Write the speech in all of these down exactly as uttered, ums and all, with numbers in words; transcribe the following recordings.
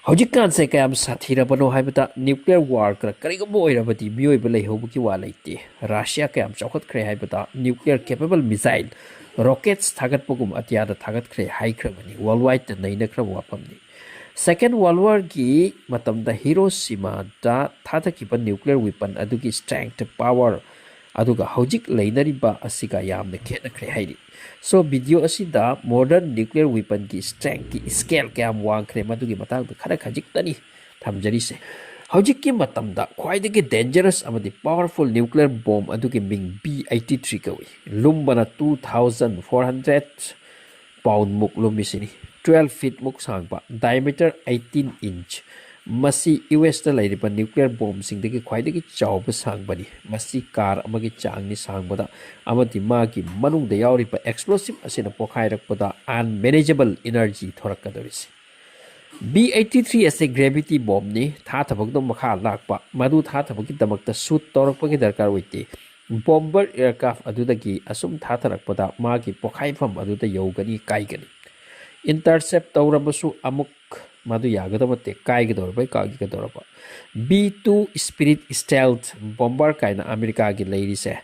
ꯍꯧꯖꯤꯛꯀꯥꯟꯁꯦ ꯀꯌꯥꯝ ꯁꯥꯊꯤꯔꯕꯅꯣ ꯍꯥꯏꯕꯗ, nuclear war ꯀꯔꯤꯒꯨꯝꯕ ꯑꯣꯏꯔꯕꯗꯤ ꯃꯤꯑꯣꯏꯕ ꯂꯩꯍꯧꯕꯒꯤ ꯋꯥ ꯂꯩꯇꯦ꯫ ꯔꯁꯤꯌꯥ ꯀꯌꯥꯝ ꯆꯥꯎꯈꯠꯈ꯭ꯔꯦ ꯍꯥꯏꯕꯗ, nuclear capable missile, rockets ꯊꯥꯒꯠꯄꯒꯨꯝ ꯑꯇꯤꯌꯥꯗ ꯊꯥꯒꯠꯈ꯭ꯔꯦ ꯍꯥꯏꯈ꯭ꯔꯕꯅꯤ꯫ Worldwide ꯅꯩꯅꯈ꯭ꯔꯕ ꯋꯥꯐꯝꯅꯤ꯫ Second World War ꯒꯤ ꯃꯇꯝꯗ ꯍꯤꯔꯣꯁꯤꯃꯥꯗ ꯊꯥꯗꯈꯤꯕ nuclear weapon ꯑꯗꯨꯒꯤ strength, power, ꯑꯗꯨꯒ ꯍꯧꯖꯤꯛ ꯂꯩꯅꯔꯤꯕ ꯑꯁꯤꯒ ꯌꯥꯝꯅ ꯈꯦꯠꯅꯈ꯭ꯔꯦ ꯍꯥꯏꯔꯤ꯫ So, video ꯑꯁꯤꯗ modern nuclear weapon ꯒꯤ strength ꯀꯤ scale ꯀꯌꯥꯝ ꯋꯥꯡꯈ꯭ꯔꯦ, ꯃꯗꯨꯒꯤ ꯃꯇꯥꯡꯗ ꯈꯔ ꯈꯖꯤꯛꯇꯅꯤ ꯊꯝꯖꯔꯤꯁꯦ꯫ ꯍꯧꯖꯤꯛꯀꯤ ꯃꯇꯝꯗ ꯈ꯭ꯋꯥꯏꯗꯒꯤ dangerous ꯑꯃꯗꯤ powerful nuclear bomb ꯑꯗꯨꯒꯤ ꯃꯤꯡ B eighty three ꯀꯧꯏ꯫ ꯂꯨꯝꯕꯅ two thousand four hundred pound ꯃꯨꯛ ꯂꯨꯝꯃꯤꯁꯤꯅꯤ꯫ Twelve feet ꯃꯨꯛ ꯁꯥꯡꯕ, diameter eighteen inch꯫ ꯃꯁꯤ U S ꯇ ꯂꯩꯔꯤꯕ nuclear bomb ꯁꯤꯡꯗꯒꯤ ꯈ꯭ꯋꯥꯏꯗꯒꯤ ꯆꯥꯎꯕ ꯁꯥꯡꯕꯅꯤ꯫ ꯃꯁꯤ car ꯑꯃꯒꯤ ꯆꯥꯡꯅꯤ ꯁꯥꯡꯕꯗ, ꯑꯃꯗꯤ ꯃꯥꯒꯤ ꯃꯅꯨꯡꯗ ꯌꯥꯎꯔꯤꯕ explosive ꯑꯁꯤꯅ ꯄꯣꯈꯥꯏꯔꯛꯄꯗ unmanageable energy ꯊꯣꯔꯛꯀꯗꯧꯔꯤꯁꯤ꯫ B eighty three ꯑꯁꯤ gravity bomb ꯅꯤ꯫ ꯊꯥꯊꯕꯗ ꯃꯈꯥ ꯂꯥꯛꯄ, ꯃꯗꯨ ꯊꯥꯊꯕꯒꯤꯗꯃꯛꯇ shoot ꯇꯧꯔꯛꯄꯒꯤ ꯗꯔꯀꯥꯔ ꯑꯣꯏꯗꯦ꯫ Bomber aircraft ꯑꯗꯨꯗꯒꯤ ꯑꯁꯨꯝ ꯊꯥꯊꯔꯛꯄꯗ ꯃꯥꯒꯤ ꯄꯣꯈꯥꯏꯐꯝ ꯑꯗꯨꯗ ꯌꯧꯒꯅꯤ, ꯀꯥꯏꯒꯅꯤ꯫ Intercept ꯇꯧꯔꯕꯁꯨ ꯑꯃꯨꯛ ꯃꯗꯨ ꯌꯥꯒꯗꯕ ꯅꯠꯇꯦ, ꯀꯥꯏꯒꯗꯧꯔꯕ, ꯀꯥꯏꯒꯗꯧꯔꯕ꯫ B two Spirit stealth bomber ꯀꯥꯏꯅ ꯑꯃꯦꯔꯤꯀꯥꯒꯤ ꯂꯩꯔꯤꯁꯦ,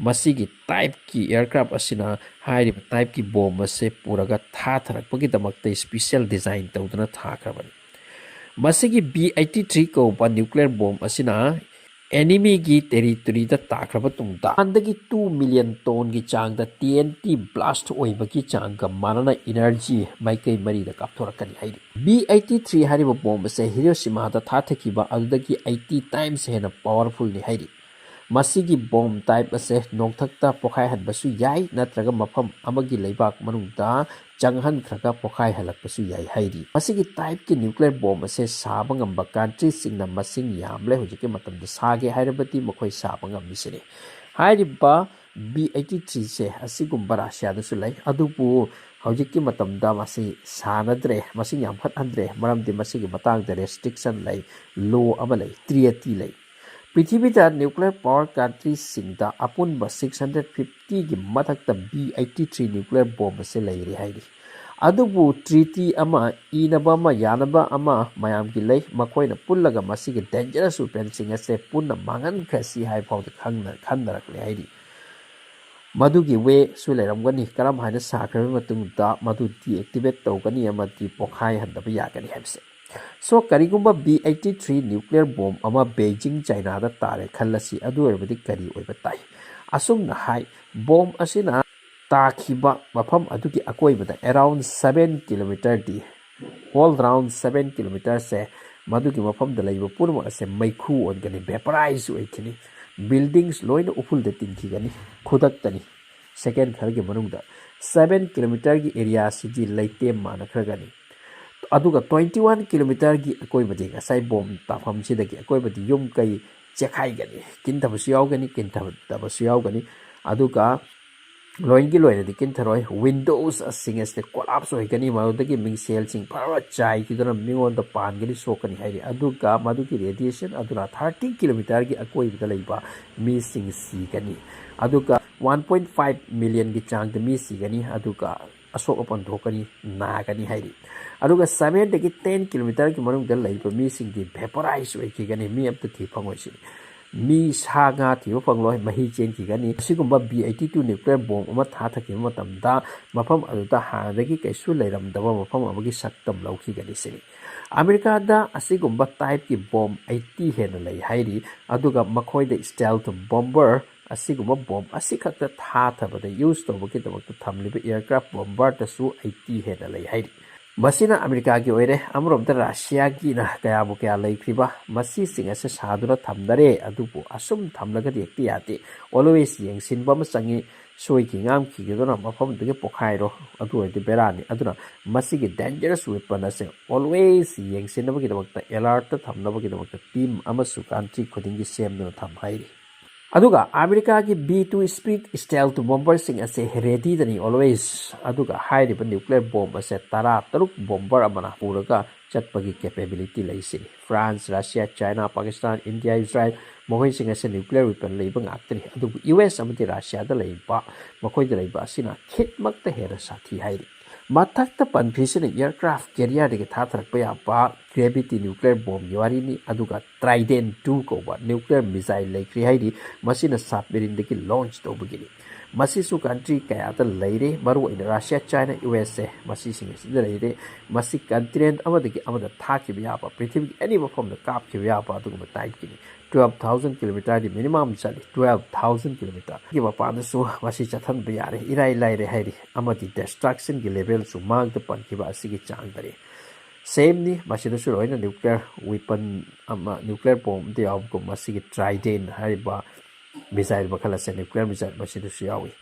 ꯃꯁꯤꯒꯤ type ꯀꯤ aircraft ꯑꯁꯤꯅ ꯍꯥꯏꯔꯤꯕ type ꯀꯤ bomb ꯑꯁꯦ ꯄꯨꯔꯒ ꯊꯥꯊꯔꯛꯄꯒꯤꯗꯃꯛꯇ special design ꯇꯧꯗꯨꯅ ꯊꯥꯈ꯭ꯔꯕꯅꯤ꯫ ꯃꯁꯤꯒꯤ B eighty three ꯀꯧꯕ nuclear bomb ꯑꯁꯤꯅ enemy ꯒꯤ territory ꯗ ꯇꯥꯈ꯭ꯔꯕ ꯇꯨꯡꯗ, ꯍꯥꯟꯅꯗꯒꯤ two million ton ꯒꯤ ꯆꯥꯡꯗ T N T blast ꯑꯣꯏꯕꯒꯤ ꯆꯥꯡꯒ ꯃꯥꯟꯅꯅ energy ꯃꯥꯏꯀꯩ ꯃꯔꯤꯗ ꯀꯥꯞꯊꯣꯔꯛꯀꯅꯤ ꯍꯥꯏꯔꯤ꯫ B eighty three ꯍꯥꯏꯔꯤꯕ bomb ꯑꯁꯦ ꯍꯤꯔꯣꯁꯤꯃꯥꯗ ꯊꯥꯊꯈꯤꯕ ꯑꯗꯨꯗꯒꯤ eighty times ꯍꯦꯟꯅ powerful ꯅꯤ ꯍꯥꯏꯔꯤ꯫ ꯃꯁꯤꯒꯤ bomb type ꯑꯁꯦ ꯅꯣꯡꯊꯛꯇ ꯄꯣꯈꯥꯏꯍꯟꯕꯁꯨ ꯌꯥꯏ, ꯅꯠꯇ꯭ꯔꯒ ꯃꯐꯝ ꯑꯃꯒꯤ ꯂꯩꯕꯥꯛ ꯃꯅꯨꯡꯗ ꯆꯪꯍꯟꯈ꯭ꯔꯒ ꯄꯣꯈꯥꯏꯍꯜꯂꯛꯄꯁꯨ ꯌꯥꯏ ꯍꯥꯏꯔꯤ꯫ ꯃꯁꯤꯒꯤ type ꯀꯤ nuclear bomb ꯑꯁꯦ ꯁꯥꯕ ꯉꯝꯕ country ꯁꯤꯡꯅ ꯃꯁꯤꯡ ꯌꯥꯝꯂꯦ꯫ ꯍꯧꯖꯤꯛꯀꯤ ꯃꯇꯝꯗ ꯁꯥꯒꯦ ꯍꯥꯏꯔꯕꯗꯤ ꯃꯈꯣꯏ ꯁꯥꯕ ꯉꯝꯃꯤꯁꯤꯅꯤ꯫ ꯍꯥꯏꯔꯤꯕ B eighty three ꯁꯦ ꯑꯁꯤꯒꯨꯝꯕ ꯔꯁꯤꯌꯥꯗꯁꯨ ꯂꯩ, ꯑꯗꯨꯕꯨ ꯍꯧꯖꯤꯛꯀꯤ ꯃꯇꯝꯗ ꯃꯁꯤ ꯁꯥꯟꯅꯗ꯭ꯔꯦ, ꯃꯁꯤꯡ ꯌꯥꯝꯈꯠꯍꯟꯗ꯭ꯔꯦ, ꯃꯔꯝꯗꯤ ꯃꯁꯤꯒꯤ ꯃꯇꯥꯡꯗ restriction ꯂꯩ, law ꯑꯃ ꯂꯩ, treaty ꯂꯩ꯫ ꯄ꯭ꯔꯤꯊꯤꯕꯤꯗ nuclear power country ꯁꯤꯡꯗ ꯑꯄꯨꯟꯕ six hundred fifty ꯒꯤ ꯃꯊꯛꯇ B eighty three nuclear bomb ꯑꯁꯤ ꯂꯩꯔꯦ ꯍꯥꯏꯔꯤ꯫ ꯑꯗꯨꯕꯨ treaty ꯑꯃ, ꯏꯅꯕ ꯑꯃ, ꯌꯥꯅꯕ ꯑꯃ ꯃꯌꯥꯝꯒꯤ ꯂꯩ꯫ ꯃꯈꯣꯏꯅ ꯄꯨꯜꯂꯒ ꯃꯁꯤꯒꯤ dangerous weaponꯁꯤꯡ ꯑꯁꯦ ꯄꯨꯟꯅ ꯃꯥꯡꯍꯟꯈ꯭ꯔꯁꯤ ꯍꯥꯏꯕ ꯐꯥꯎꯗ ꯈꯪꯅ-, ꯈꯟꯅꯔꯛꯂꯦ ꯍꯥꯏꯔꯤ꯫ ꯃꯗꯨꯒꯤ wayꯁꯨ ꯂꯩꯔꯝꯒꯅꯤ꯫ ꯀꯔꯝ ꯍꯥꯏꯅ ꯁꯥꯈ꯭ꯔꯕ ꯃꯇꯨꯡꯗ ꯃꯗꯨ deactivate ꯇꯧꯒꯅꯤ ꯑꯃꯗꯤ ꯄꯣꯈꯥꯏꯍꯟꯗꯕ ꯌꯥꯒꯅꯤ ꯍꯥꯏꯕꯁꯦ꯫ So, ꯀꯔꯤꯒꯨꯝꯕ B eighty three nuclear bomb ꯑꯃ Beijing, Chinaꯗ ꯇꯥꯔꯦ ꯈꯜꯂꯁꯤ, ꯑꯗꯨ ꯑꯣꯏꯔꯕꯗꯤ ꯀꯔꯤ ꯑꯣꯏꯕ ꯇꯥꯏ? ꯑꯁꯨꯝꯅ ꯍꯥꯏ, bomb ꯑꯁꯤꯅ ꯇꯥꯈꯤꯕ ꯃꯐꯝ ꯑꯗꯨꯒꯤ ꯑꯀꯣꯏꯕꯗ around seven kilometerꯗꯤ, all round seven kilometerꯁꯦ, ꯃꯗꯨꯒꯤ ꯃꯐꯝꯗ ꯂꯩꯕ ꯄꯨꯝꯅꯃꯛ ꯑꯁꯦ ꯃꯩꯈꯨ ꯑꯣꯟꯒꯅꯤ, vaporize ꯑꯣꯏꯈꯤꯅꯤ꯫ Buildings ꯂꯣꯏꯅ ꯎꯐꯨꯜꯗ ꯇꯤꯟꯈꯤꯒꯅꯤ, ꯈꯨꯗꯛꯇꯅꯤ꯫ Second ꯈꯔꯒꯤ ꯃꯅꯨꯡꯗ seven kilometerꯒꯤ areaꯁꯤꯗꯤ ꯂꯩꯇꯦꯝ ꯃꯥꯟꯅꯈ꯭ꯔꯒꯅꯤ꯫ ꯑꯗꯨꯒ twenty one kilometerꯒꯤ ꯑꯀꯣꯏꯕꯗꯤ, ꯉꯁꯥꯏ bomb ꯇꯥꯐꯝꯁꯤꯗꯒꯤ ꯑꯀꯣꯏꯕꯗꯤ ꯌꯨꯝ ꯀꯩ ꯆꯦꯛꯈꯥꯏꯒꯅꯤ, ꯀꯤꯟꯊꯕꯁꯨ ꯌꯥꯎꯒꯅꯤ, ꯀꯤꯟꯊꯗꯕꯁꯨ ꯌꯥꯎꯒꯅꯤ꯫ ꯑꯗꯨꯒ ꯂꯣꯏꯅꯒꯤ ꯂꯣꯏꯅꯗꯤ ꯀꯤꯟꯊꯔꯣꯏ꯫ Windows ꯑꯁꯤꯡ ꯑꯁꯤꯗ collapse ꯑꯣꯏꯒꯅꯤ, ꯃꯗꯨꯗꯒꯤ ꯃꯤꯡꯁꯦꯜꯁꯤꯡ ꯐꯔ ꯆꯥꯏꯈꯤꯗꯨꯅ ꯃꯤꯉꯣꯟꯗ ꯄꯥꯟꯒꯅꯤ, ꯁꯣꯛꯀꯅꯤ ꯍꯥꯏꯔꯤ꯫ ꯑꯗꯨꯒ ꯃꯗꯨꯒꯤ radiation ꯑꯗꯨꯅ thirty kilometerꯒꯤ ꯑꯀꯣꯏꯕꯗ ꯂꯩꯕ ꯃꯤꯁꯤꯡ ꯁꯤꯒꯅꯤ꯫ ꯑꯗꯨꯒ one point five millionꯒꯤ ꯆꯥꯡꯗ ꯃꯤ ꯁꯤꯒꯅꯤ, ꯑꯗꯨꯒ ꯑꯁꯣꯛ ꯑꯄꯟ ꯊꯣꯛꯀꯅꯤ, ꯅꯥꯒꯅꯤ ꯍꯥꯏꯔꯤ꯫ ꯑꯗꯨꯒ sevenꯗꯒꯤ ten kilometerꯒꯤ ꯃꯅꯨꯡꯗ ꯂꯩꯕ ꯃꯤꯁꯤꯡꯗꯤ vaporize ꯑꯣꯏꯈꯤꯒꯅꯤ, ꯃꯤ ꯑꯝꯇ ꯊꯤ ꯐꯪꯉꯣꯏ ꯁꯤꯅꯤ꯫ ꯃꯤ, ꯁꯥ ꯉꯥ ꯊꯤꯕ ꯐꯪꯂꯣꯏ, ꯃꯍꯤ ꯆꯦꯟꯈꯤꯒꯅꯤ꯫ ꯑꯁꯤꯒꯨꯝꯕ B eighty two nuclear bomb ꯑꯃ ꯊꯥꯊꯈꯤꯕ ꯃꯇꯝꯗ ꯃꯐꯝ ꯑꯗꯨꯗ ꯍꯥꯟꯅꯗꯒꯤ ꯀꯩꯁꯨ ꯂꯩꯔꯝꯗꯕ ꯃꯐꯝ ꯑꯃꯒꯤ ꯁꯛꯇꯝ ꯂꯧꯈꯤꯒꯅꯤ ꯁꯤꯅꯤ꯫ ꯑꯃꯦꯔꯤꯀꯥꯗ ꯑꯁꯤꯒꯨꯝꯕ typeꯀꯤ bomb eighty ꯍꯦꯟꯅ ꯂꯩ ꯍꯥꯏꯔꯤ, ꯑꯗꯨꯒ ꯃꯈꯣꯏꯗ stealth bomber, ꯑꯁꯤꯒꯨꯝꯕ bomb ꯑꯁꯤꯈꯛꯇ ꯊꯥꯊꯕꯗ use ꯇꯧꯕꯒꯤꯗꯃꯛꯇ ꯊꯝꯂꯤꯕ aircraft bomberꯗꯁꯨ eighty ꯍꯦꯟꯅ ꯂꯩ ꯍꯥꯏꯔꯤ꯫ ꯃꯁꯤꯅ ꯑꯃꯦꯔꯤꯀꯥꯒꯤ ꯑꯣꯏꯔꯦ꯫ ꯑꯃꯔꯣꯝꯗ ꯔꯁꯤꯌꯥꯒꯤꯅ ꯀꯌꯥꯕꯨ ꯀꯌꯥ ꯂꯩꯈ꯭ꯔꯤꯕ, ꯃꯁꯤꯁꯤꯡ ꯑꯁꯦ ꯁꯥꯗꯨꯅ ꯊꯝꯅꯔꯦ꯫ ꯑꯗꯨꯕꯨ ꯑꯁꯨꯝ ꯊꯝꯂꯒꯗꯤ ꯍꯦꯛꯇ ꯌꯥꯗꯦ, always ꯌꯦꯡꯁꯤꯟꯕ ꯑꯃ ꯆꯪꯉꯤ꯫ ꯁꯣꯏꯈꯤ ꯉꯥꯝꯈꯤꯒꯗꯨꯅ ꯃꯐꯝꯗꯨꯒꯤ ꯄꯣꯈꯥꯏꯔꯣ, ꯑꯗꯨ ꯑꯣꯏꯔꯗꯤ ꯕꯦꯔꯥꯅꯤ꯫ ꯑꯗꯨꯅ ꯃꯁꯤꯒꯤ dangerous weapon ꯑꯁꯦ always ꯌꯦꯡꯁꯤꯟꯅꯕꯒꯤꯗꯃꯛꯇ, alertꯇ ꯊꯝꯅꯕꯒꯤꯗꯃꯛꯇ team ꯑꯃꯁꯨ country ꯈꯨꯗꯤꯡꯒꯤ ꯁꯦꯝꯗꯨꯅ ꯊꯝ ꯍꯥꯏꯔꯤ꯫ ꯑꯗꯨꯒ ꯑꯃꯦꯔꯤꯀꯥꯒꯤ B two Spirit stealth bomberꯁꯤꯡ ꯑꯁꯦ readyꯗꯅꯤ always꯫ ꯑꯗꯨꯒ ꯍꯥꯏꯔꯤꯕ nuclear bomb ꯑꯁꯦ ꯇꯔꯥ ꯇꯔꯨꯛ bomber ꯑꯃꯅ ꯄꯨꯔꯒ ꯆꯠꯄꯒꯤ capability ꯂꯩ ꯁꯤꯅꯤ꯫ France, Russia, China, Pakistan, India, Israel, ꯃꯈꯣꯏꯁꯤꯡ ꯑꯁꯤ nuclear weapon ꯂꯩꯕ ꯉꯥꯛꯇꯅꯤ꯫ ꯑꯗꯨꯕꯨ US ꯑꯃꯗꯤ ꯔꯁꯤꯌꯥꯗ ꯂꯩꯕ, ꯃꯈꯣꯏꯗ ꯂꯩꯕ ꯑꯁꯤꯅ ꯈꯤꯠꯃꯛꯇ ꯍꯦꯟꯅ ꯁꯥꯊꯤ ꯍꯥꯏꯔꯤ꯫ ꯃꯊꯛꯇ ꯄꯟꯈ꯭ꯔꯤꯁꯤꯅ aircraft carrierꯗꯒꯤ ꯊꯥꯊꯔꯛꯄ ꯌꯥꯕ gravity nuclear bombꯒꯤ ꯋꯥꯔꯤꯅꯤ꯫ ꯑꯗꯨꯒ Trident two ꯀꯧꯕ nuclear missile ꯂꯩꯈ꯭ꯔꯤ ꯍꯥꯏꯔꯤ꯫ ꯃꯁꯤꯅ submarineꯗꯒꯤ launch ꯇꯧꯕꯒꯤꯅꯤ꯫ ꯃꯁꯤꯁꯨ country ꯀꯌꯥꯗ ꯂꯩꯔꯦ, ꯃꯔꯨꯑꯣꯏꯅ Russia, China, U S A, ꯃꯁꯤꯁꯤꯡ ꯑꯁꯤꯗ ꯂꯩꯔꯦ꯫ ꯃꯁꯤ continent ꯑꯃꯗꯒꯤ ꯑꯃꯗ ꯊꯥꯈꯤꯕ ꯌꯥꯕ, ꯄ꯭ꯔꯤꯊꯤꯕꯤꯒꯤ any ꯃꯐꯝꯗ ꯀꯥꯞꯈꯤꯕ ꯌꯥꯕ ꯑꯗꯨꯒꯨꯝꯕ typeꯀꯤꯅꯤ꯫ Twelve thousand kilometerꯗꯤ minimum ꯆꯠꯂꯤ, twelve thousand kilometerꯒꯤ ꯃꯄꯥꯟꯗꯁꯨ ꯃꯁꯤ ꯆꯠꯍꯟꯕ ꯌꯥꯔꯦ, ꯏꯔꯥꯏ ꯂꯥꯏꯔꯦ ꯍꯥꯏꯔꯤ꯫ ꯑꯃꯗꯤ destructionꯒꯤ levelꯁꯨ ꯃꯥꯡꯗ ꯄꯟꯈꯤꯕ ꯑꯁꯤꯒꯤ ꯆꯥꯡꯗꯅꯤ꯫ Sameꯅꯤ, ꯃꯁꯤꯗꯁꯨ ꯂꯣꯏꯅ nuclear weapon ꯑꯃ, nuclear bomb ꯑꯃꯗ ꯌꯥꯎꯕꯒꯨꯝ ꯃꯁꯤꯒꯤ Trident ꯍꯥꯏꯔꯤꯕ missile ꯃꯈꯜ ꯑꯁꯦ, nuclear missile ꯃꯁꯤꯗꯁꯨ ꯌꯥꯎꯏ꯫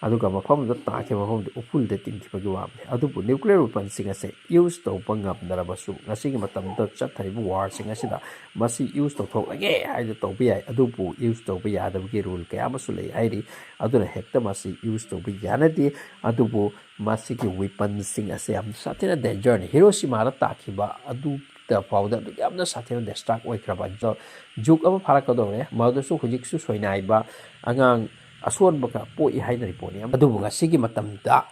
ꯑꯗꯨꯒ ꯃꯐꯝꯗꯨꯗ ꯇꯥꯈꯤꯕ ꯃꯐꯝꯗꯨ ꯎꯐꯨꯜꯗ ꯇꯤꯟꯈꯤꯕꯒꯤ ꯋꯥꯕꯅꯤ꯫ ꯑꯗꯨꯕꯨ nuclear weaponꯁꯤꯡ ꯑꯁꯦ use ꯇꯧꯕ ꯉꯝꯅꯔꯕꯁꯨ, ꯉꯁꯤꯒꯤ ꯃꯇꯝꯗ ꯆꯠꯊꯔꯤꯕ warꯁꯤꯡ ꯑꯁꯤꯗ ꯃꯁꯤ use ꯇꯧꯊꯣꯛꯂꯒꯦ ꯍꯥꯏꯅ ꯇꯧꯕ ꯌꯥꯏ꯫ ꯑꯗꯨꯕꯨ use ꯇꯧꯕ ꯌꯥꯗꯕꯒꯤ rule ꯀꯌꯥ ꯑꯃꯁꯨ ꯂꯩ ꯍꯥꯏꯔꯤ꯫ ꯑꯗꯨꯅ ꯍꯦꯛꯇ ꯃꯁꯤ use ꯇꯧꯕ ꯌꯥꯅꯗꯦ꯫ ꯑꯗꯨꯕꯨ ꯃꯁꯤꯒꯤ weaponꯁꯤꯡ ꯑꯁꯦ ꯌꯥꯝ ꯁꯥꯊꯤꯅ dangerꯅꯤ꯫ ꯍꯤꯔꯣꯁꯤꯃꯥꯗ ꯇꯥꯈꯤꯕ ꯑꯗꯨꯗ ꯐꯥꯎꯗ ꯑꯗꯨꯛ ꯌꯥꯝꯅ ꯁꯥꯊꯤꯅ destruct ꯑꯣꯏꯈ꯭ꯔꯕ ꯑꯗꯣ ꯖꯨꯛ ꯑꯃ ꯐꯥꯔꯛꯀꯗꯧꯔꯦ꯫ ꯃꯗꯨꯁꯨ ꯍꯧꯖꯤꯛꯁꯨ ꯁꯣꯏꯅꯥꯏꯕ ꯑꯉꯥꯡ ꯑꯁꯣꯟꯕ ꯈꯔ ꯄꯣꯛꯏ ꯍꯥꯏꯅꯔꯤ ꯄꯣꯠꯅꯤ꯫ ꯑꯗꯨꯕꯨ ꯉꯁꯤꯒꯤ ꯃꯇꯝꯗ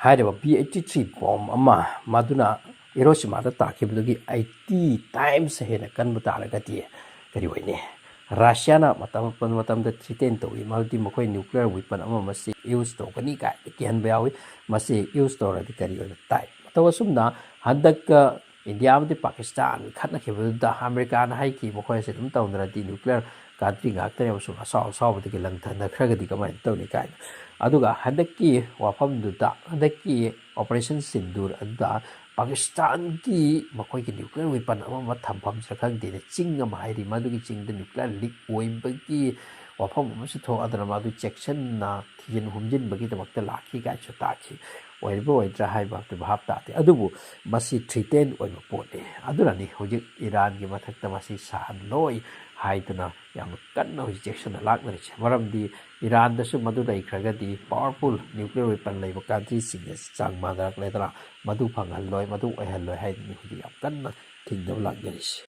ꯍꯥꯏꯔꯤꯕ B eighty three bomb ꯑꯃ ꯃꯗꯨꯅ ꯍꯤꯔꯣꯁꯤꯃꯥꯗ ꯇꯥꯈꯤꯕꯗꯒꯤ eighty times ꯍꯦꯟꯅ ꯀꯟꯕ ꯇꯥꯔꯒꯗꯤ ꯀꯔꯤ ꯑꯣꯏꯅꯤ? ꯔꯁꯤꯌꯥꯅ ꯃꯇꯝ ꯃꯇꯝꯗ threaten ꯇꯧꯏ, ꯃꯔꯝꯗꯤ ꯃꯈꯣꯏ nuclear weapon ꯑꯃ ꯃꯁꯤ use ꯇꯧꯒꯅꯤ ꯀꯥꯏꯅ ꯀꯤꯍꯟꯕ ꯌꯥꯎꯏ꯫ ꯃꯁꯤ use ꯇꯧꯔꯗꯤ ꯀꯔꯤ ꯑꯣꯏꯕ ꯇꯥꯏ? ꯃꯇꯧ ꯑꯁꯨꯝꯅ ꯍꯟꯗꯛꯀ ꯏꯟꯗꯤꯌꯥ ꯑꯃꯗꯤ ꯄꯥꯀꯤꯁꯇꯥꯟ ꯈꯠꯅꯈꯤꯕꯗꯨꯗ ꯑꯃꯦꯔꯤꯀꯥꯟꯅ ꯍꯥꯏꯈꯤ, ꯃꯈꯣꯏ ꯑꯁꯤ ꯑꯗꯨꯝ ꯇꯧꯅꯔꯗꯤ nuclear country ꯉꯥꯛꯇꯅꯦ ꯑꯃꯁꯨꯡ ꯑꯁꯥꯎ ꯑꯁꯥꯎꯕꯗꯒꯤ ꯂꯪꯊꯅꯈ꯭ꯔꯒꯗꯤ ꯀꯃꯥꯏꯅ ꯇꯧꯅꯤ ꯀꯥꯏꯅ꯫ ꯑꯗꯨꯒ ꯍꯟꯗꯛꯀꯤ ꯋꯥꯐꯝꯗꯨꯗ, ꯍꯟꯗꯛꯀꯤ Operation Sindoor ꯑꯗꯨꯗ ꯄꯥꯀꯤꯁꯇꯥꯟꯒꯤ ꯃꯈꯣꯏꯒꯤ nuclear weapon ꯑꯃ ꯑꯃ ꯊꯝꯐꯝꯁꯤꯔ ꯈꯪꯗꯦꯅꯦ, ꯆꯤꯡ ꯑꯃ ꯍꯥꯏꯔꯤ, ꯃꯗꯨꯒꯤ ꯆꯤꯡꯗ nuclear leak ꯑꯣꯏꯕꯒꯤ ꯋꯥꯐꯝ ꯑꯃꯁꯨ ꯊꯣꯛꯂꯗꯅ ꯃꯗꯨ ꯆꯦꯛꯁꯤꯟꯅ ꯊꯤꯖꯤꯟ ꯍꯨꯝꯖꯤꯟꯕꯒꯤꯗꯃꯛꯇ ꯂꯥꯛꯈꯤ ꯀꯥꯏꯁꯨ ꯇꯥꯈꯤ꯫ ꯑꯣꯏꯔꯤꯕ ꯑꯣꯏꯗ꯭ꯔꯥ ꯍꯥꯏꯕ ꯑꯗꯨ ꯚꯥꯞ ꯇꯥꯗꯦ, ꯑꯗꯨꯕꯨ ꯃꯁꯤ threaten ꯑꯣꯏꯕ ꯄꯣꯠꯅꯤ꯫ ꯑꯗꯨꯅꯅꯤ ꯍꯧꯖꯤꯛ ꯏꯔꯥꯟꯒꯤ ꯃꯊꯛꯇ ꯃꯁꯤ ꯁꯥꯍꯜꯂꯣꯏ ꯍꯥꯏꯗꯨꯅ ꯌꯥꯝꯅ ꯀꯟꯅ ꯍꯧꯖꯤꯛ ꯆꯦꯛꯁꯤꯟꯅ ꯂꯥꯛꯅꯔꯤꯁꯦ꯫ ꯃꯔꯝꯗꯤ ꯏꯔꯥꯟꯗꯁꯨ ꯃꯗꯨ ꯂꯩꯈ꯭ꯔꯒꯗꯤ powerful nuclear weapon ꯂꯩꯕ countryꯁꯤꯡ ꯑꯁꯤ ꯆꯥꯡ ꯃꯥꯟꯅꯔꯛꯂꯦꯗꯅ, ꯃꯗꯨ ꯐꯪꯍꯜꯂꯣꯏ, ꯃꯗꯨ ꯑꯣꯏꯍꯜꯂꯣꯏ ꯍꯥꯏꯗꯨꯅꯤ ꯍꯧꯖꯤꯛ ꯌꯥꯝ ꯀꯟꯅ ꯊꯤꯡꯅꯕ ꯂꯥꯛꯅꯔꯤꯁꯦ꯫